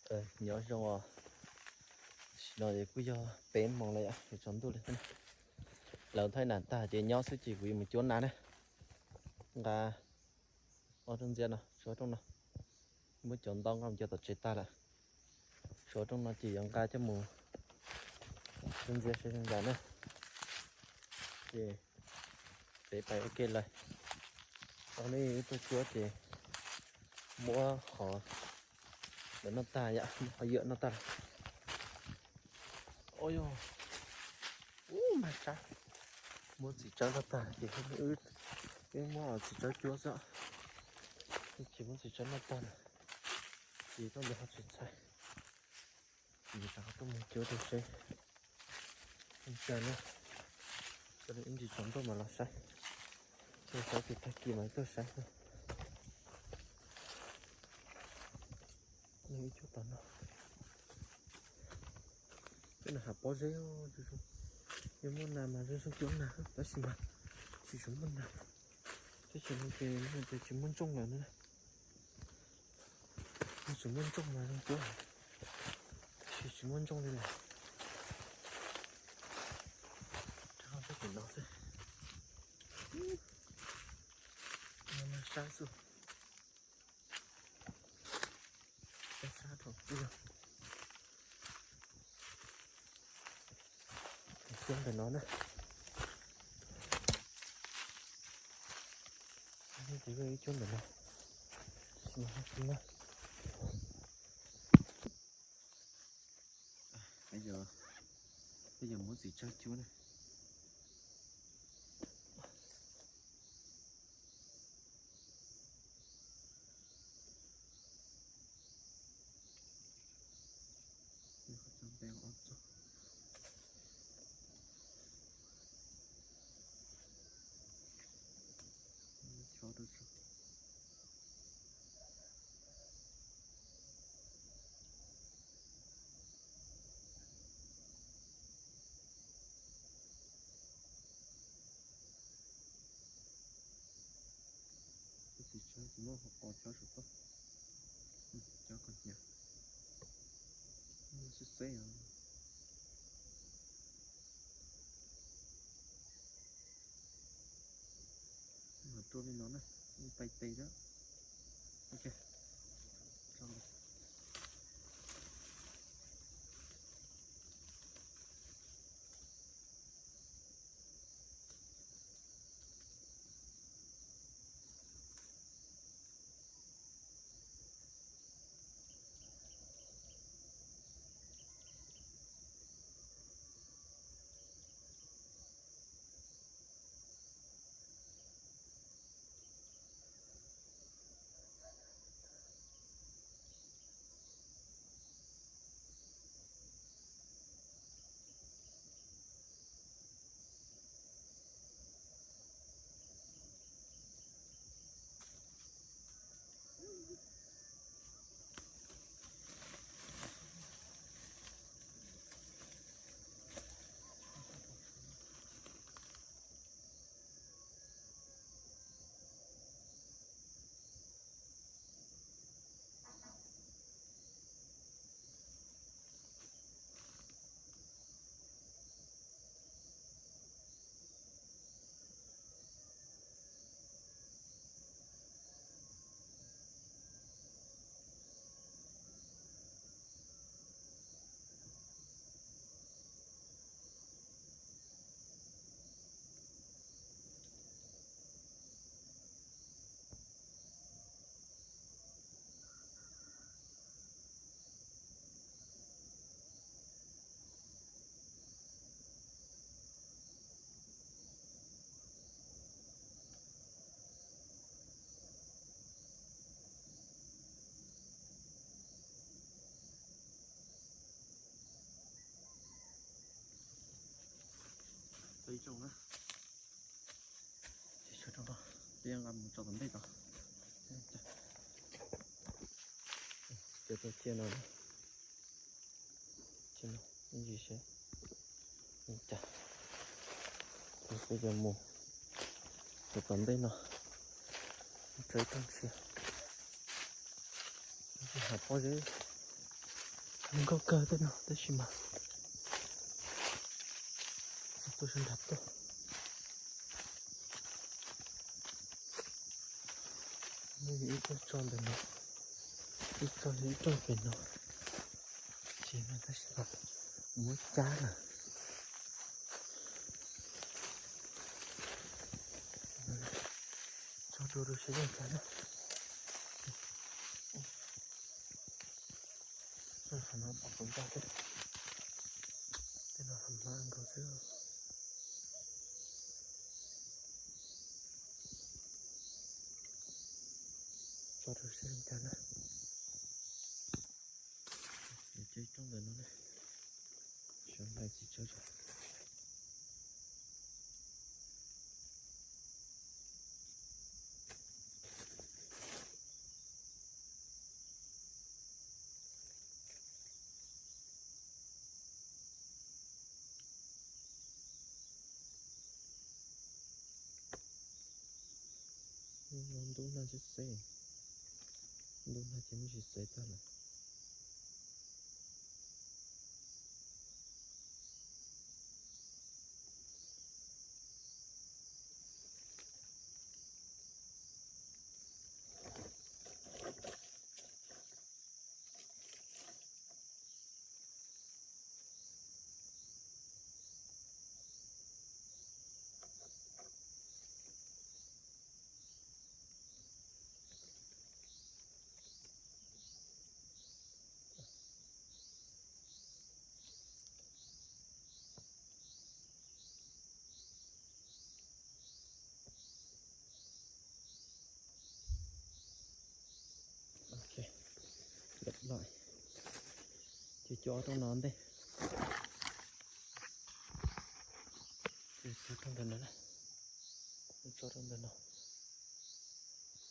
Nyob zoo os, tam sim no ces kuj yog peb moos lawm yom, yuav tsaus ntuj lawm thiab na. Lawv thaij nas tag ces nyob xwb ces kuv yuav mus cuab nas na. Nqa ob rooj ntxiab no, tshuav rooj no, muab cov ntau nqa mus cov tom tsev tag lawm. Tshuav rooj no ces yuav nqa coj mus cuab ntxiab seb zoo cas na. Ces peb pais ua ke lawm. Tau nej wb tuaj cuab ces muab qhov ntawm no tag yom, muab qhov ywm no tag lawm. Ua yog, ub, mag sab. Muab txiv tsawb no tag ces wb muab txiv tsawb cuab xwb. Tsis muab txiv tsawb no tag na, ces tuaj ntawd ho tsis ntxhais. Ces rov qab tuaj mus cuab rau seb zoo cas na. Ib ntsis tsaus ntuj mam los saib, tuaj saib ces tag kis mas tuaj saib xwb. Nws ib cuab tom no, peb nws hav pob zeb, yog muaj nas mas zoo zoo cuab nas, tab sis mas tsis tshua muaj nas. Teb chaws no ces tsis muaj ntsooj lawm na. Tsis muaj ntsooj mas zoo cuab, tab sis tsis muaj ntsooj li lawm. Rau peb tim no xwb. Mag sab xwb. Sab sab dhau. Cuab ntawm no na. Ces ib cuab ntawm no. Peb yuav muab txiv tsawb cuab na. Txiv tsawb ces muab qos chob saum toj, chob kom hnyav, xwb xeb os. Mas rua li no na, pais tes xwb. Ib tsoom na, ces tshuav rau no, peb nqa mus tso tom ntej tod. Ces tau cia no, cia no ib ntsis seb cas. Peb yuav mus rau tom ntej no, mus tso ib rooj sia. Hav pob zeb, Zoo nkauj kawg tej no tab sis mas tuaj sab nrad tuaj. Ib tsob tso ntawm no, ib tsob ib tsob pem no, ces no tab sis mas muab cab lawm. Tso rau rau siab zoo cas na. Qhov no pom kuv ntag, tej no hmab nkaus xwb. Tso rau siab zoo cas na. Ces ib tsob ntawm no na, sawv ntawd tsis tso. Ntub no tsis xev, ntub no ces muab tsis xev tag lawm. Ok, lawm lawm, ces cov rooj no ntej, ces cov rooj ntawm no, tso rooj ntawm no,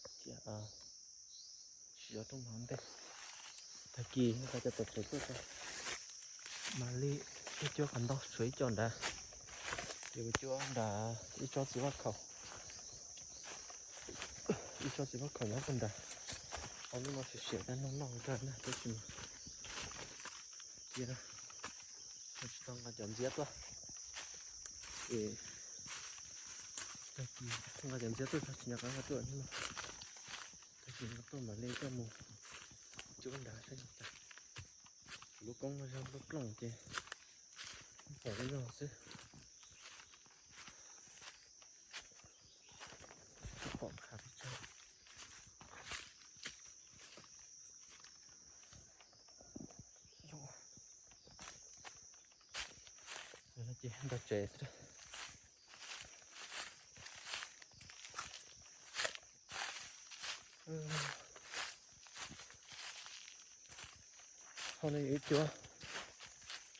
ces tsis cov rooj no ntej. Tag kis nqa cov tawm tsev tuaj tso, mam li ib cuab qhov ntau tshuav ib co nrad, ces ua cuab nrad ib tsob txiv vaj khaum, ib tsob txiv vaj khaum nyob puag nrad. Ob lub no xiam xiam tab noj noj kawg na tab sis mas cia tsis tau nqa cov ntxiab tuaj, es tag kis nqa cov ntxiab tuaj tsis nco qab nqa tuaj no, tag kis nqa tuaj mam li coj mus cuab nrad saib zoo cas. Lub koob no yog lub plooj ces pom li no xwb, tsis pom qab pes tsawg. Ces ntau tsev xwb. Hauv no yog ib cuab,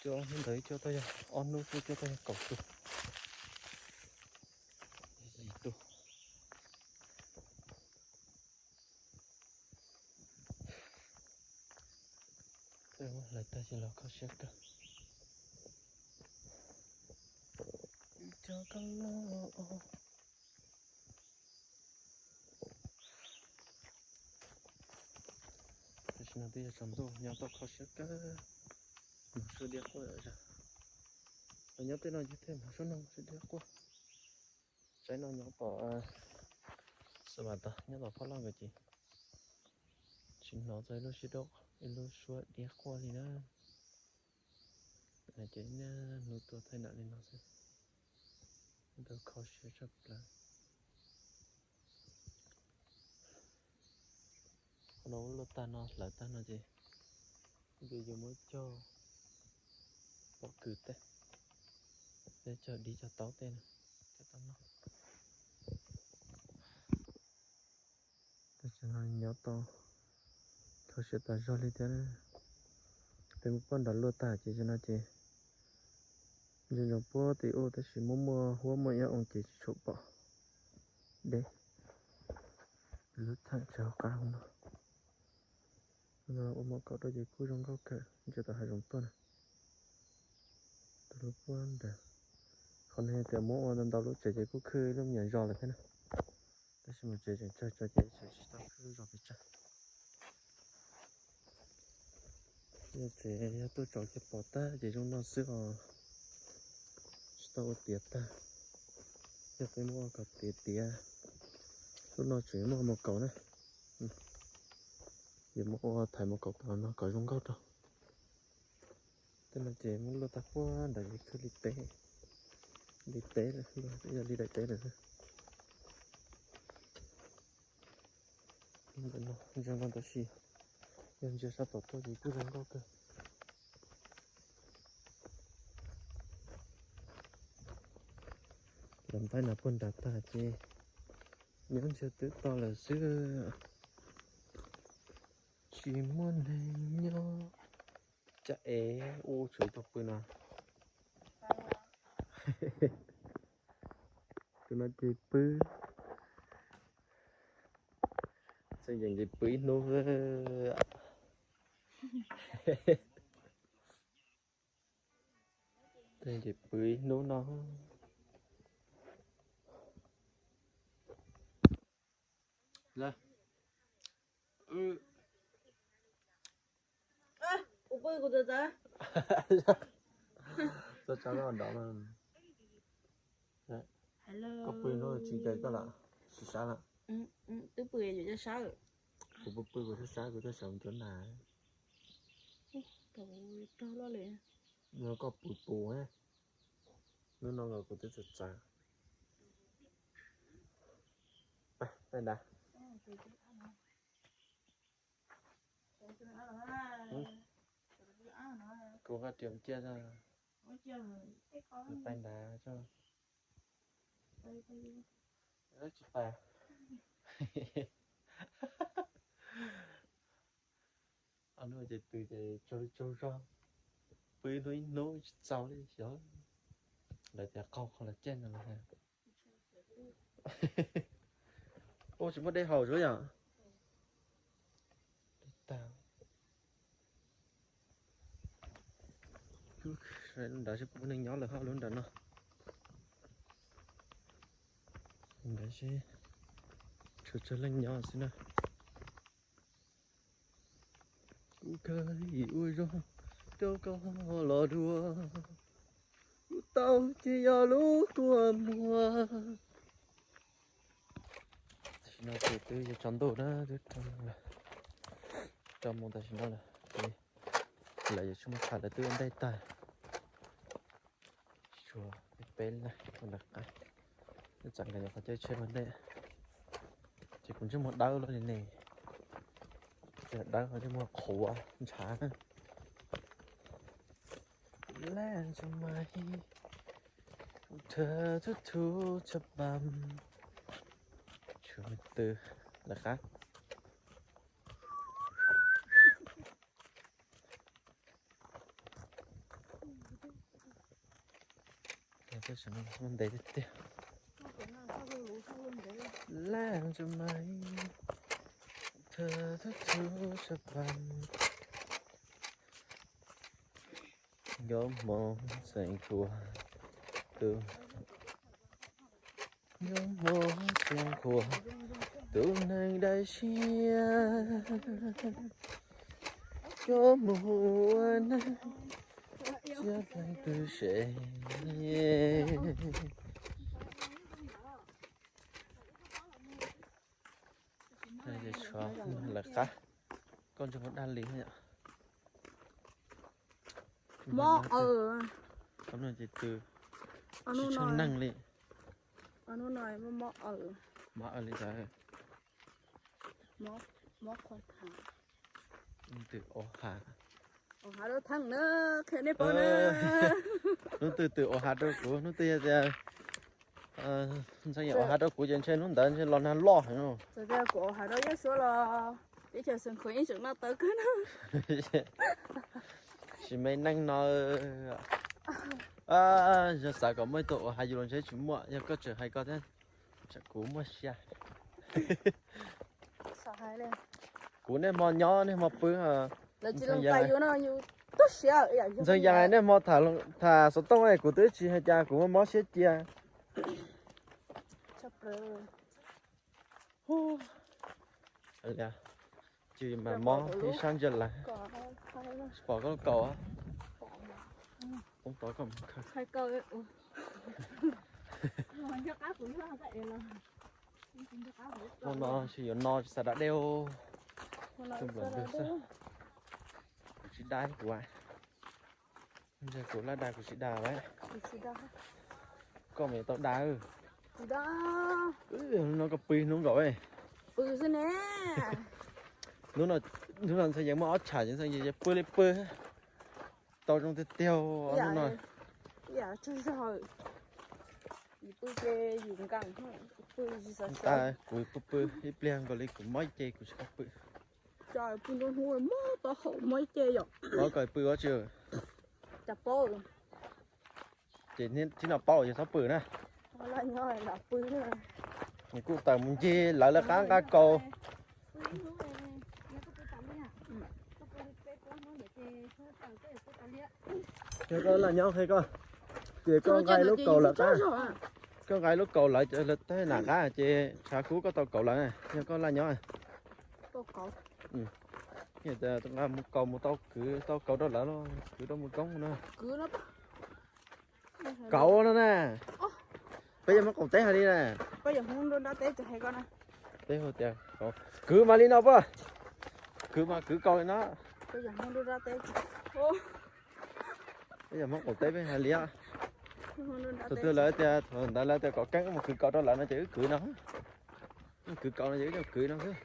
cuab hnub ntawd ib cuab tuaj yog ob hnub xwb cuab tuaj yog kaum tus, ib tug. Lawv tag ces los kho siab kawg. Cov kab loj. Tam sim no twb yog tsaus ntuj nyob tau kho siab kawg, hmov suab diab quaj zog. Los nyob tej no ces thiaj hmov suab noog suab diab quaj. Tsaib no nyob tom xav mas tag nyob tom phab loj nkawd ces tsis hnov txog ib lub suab diab quaj li na. Ces niaj hnub tuaj thaij nam li no xwb, ntau kho siab tshaj plaws. Qhov no ua luaj tag no hlawv tag no ces nws yuav muab cog pob kws tej, thiab cog dib cog taub tej no coj tau noj. Tam sim no nyob tau kho siab tas zog li thiab. Peb muab pob nrad luaj tag ces tam sim no ces ntsia ntsoov puag tim ub tab sis muaj muaj huab muaj ib ob oo ces tsis tshua pom deb. Lub theem tsev hauv qab hauv no, ua mom kaum rau ces kuj zoo nkauj kawg, ntsia tom hav zoov tuaj na. Tus lub puag nrad, qhov no tias muab ua ntau ntau lub tsev ces kuj khwb ib lub me nyuam zos lawm thiab na. Tab sis mas tsev tseem tsawg tsawg ces tseem tsis tau khwb lub zos pes tsawg. Ces yog tuaj tsaus ces pom tag ces zoo no xwb os. Tsis tau ua tiav tag. Yog peb muab ua kom tiav tiav, lub no tseem muaj mos kaus na. Ces muab ua thaiv mos kaus tom no kom zoo nkauj rau. Tej no ces muab luaj tag puag nram ces khawb li teb, li teb lawm, yog li daim teb lawm. Ntsia no tab sis yog ntsia sab tom tuaj ces kuj zoo nkauj kawg. Los npaib no puag nram tag ces nyob ntsia twb to lawm xwb. Tsis muaj neeg nyob. Cas es ua tseem tus pw no. Tus no ces pw, txawm yeej ces pw ib hnub. Txawm ces pw ib hnub no. Txog tsab no nrov. Koj pw hnub tsis ncaim koj lawm, tsis sab lawm. Twb pw yuav sab. Kuv pw pw kuv sab sab kuv tuaj sab mus cuab nas. Koj pw pus, hnub no los kuv twb txawv txawv. Pab nrad. Kuv koj tias cia, pab nrad tso. Tsis pab. Ob hnub ces pw ces tsaug li tsaug zog, pw ib hnub ib hnub tsis txaus li xyov. Lawv tias qaug qhov los caij no los. Ua tsis muaj dej haus xwb yom. Lub nrad seb puas muaj neeg nyob lawm ho lub nrad no. Nrad seb tsuas tsawg leej nyob xwb na. Kuv kawg ua zoo rau koj los dua, kuv tau ces yog lub kua muag. Tam sim no ces twb yuav tsaus ntuj na, twb rau moos lawm, rau moos tam sim no lawm ces lawv yuav tsis muaj chaw, lawv twb ua ntej tag. Tshuav peb leeg ua lawv qab, txawm nkawd nyuam qhuav caij tsheb ua ntej. Ces kuv ntsej muag dawb luaj li ne, dawb ntsej muag qhuav ntshav na. Laj ntsuag mais, thawv thub thub tshaj pam. Tshuav me tw lawv qab. Ntev tiag tiag. Laj ntsuag mais, thawv thub thub tshaj pam. Nyob hmo xeem khuas, tus, nyob hmo xeem khuas, tus neeg dai siab, coj mus ua neeg, tsiaj leej twg se. Lawv qab, koj ntsej muag daj li yom. Mob aws. Qhov no ces tw, tsis tshua neeg li. Mob aws li ntawd. Mob qhov tham. Twm au hav, au hav rau theej na, qhia nej paub na. Hnub twg twm au hav rau kuv, hnub twg yog tias ntxhee yam au hav rau kuv ces ntshe hnub ntawd ntshe los nag loj heev. Txawm tias kuv au hav rau Yaj Suav los teb chaws Xeev Khuam yeej tseem noj tau kawg na. Tsis me neej no. Yog xav kom muaj ib tug au hav yus los ntshe tsis muaj, yog koj tseem hais koj thiab, tsam kuv muaj siab. Kuv niaj hmo nyob niaj hmo pw. Ntxhee Yas, niaj hmo tham xov tooj, kuv twb tsis hais cas, kuv muaj mob siab cia. Ces mas mob ib sab ntsia lawm. Tsis pom koj lub kaus. Toob tov koj mus khaws. Hmo no tsis yuav no tsis xav da dej. Tus nplawm ntws xwb. Kuv tsis da kuv. Kuv laj da kuv tsis da lawm. Koj mas yuav tau da. Hnub no koj pw hnub nkaus. Hnub no ntxhais yeej muaj ob tsham ces ntxhais yeej pw li pw. Tau zoo tiag tiag hnub no. Tab kuv pw pw ib pliag nkaus li kuv mob ib ce kuv tsis kam pw. Pw ntau hnub mob taub hau mob ib ce yom. Paub koj pw ua tsi? Ces tib no paub yog txhob pw na. Nws kuj tawm mus ncig lawv lawv qab nqa kaus. Yog koj laj nyob qhia koj, ces koj nqa lub kaus lawm qab, koj nqa lub kaus lawm lawv tej nam qab ces tshav kub koj tau kaus lawm na, yog koj laj nyob. Nqa mus kaus mus tau kwv tau kaus rau lawv los kwv rau mus koob na. Kaus no na. Peb yog Hmoob qaum teb hais li na. Kwv mas li no puas? Kwv mas kwv kaus li no. Peb yog Hmoob qaum teb peb hais li. Thaum twg lawv tias thaum ntawd lawv tias kom keeb mus kwv kaus rau lawv no ces wb kwv no. Kwv kaus no ces wb coj kwv no xwb.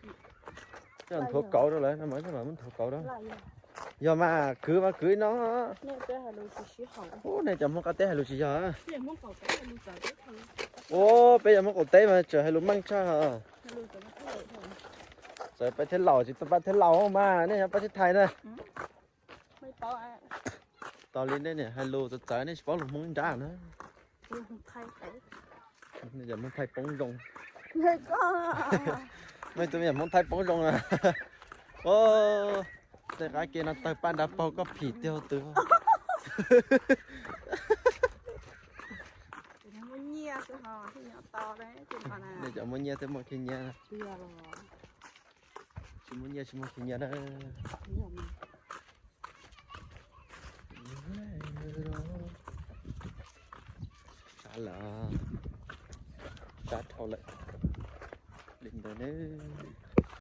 Coj nthuav kaus rau lawv no mas coj mam muab nthuav kaus rau. Yog mas kwv mas kwv no. Ub, nej cov Hmoob qab teb hais lus tsis yog. Ub, peb yog Hmoob qaum teb mas tseem hais lus meej tshaj. Txawv pab thiab laus tsis tau pab thiab laus mas nej yog pab thiab thais na. Tau li nej niam hais lus txawv txawv nej tsis paub lus Hmoob nrab na. Nej cov Hmoob Thaib poob zoo. Nej tus me nyuam Hmoob Thaib poob zoo na. Tej qab ke no tawg paj nrad paug koj phim tiag twg. Nej cov muaj nyiaj thiaj muaj khib nyiab. Tsis muaj nyiaj tsis muaj khib nyiab na. Sab lawm, sab dhau lawm li ntawd ne.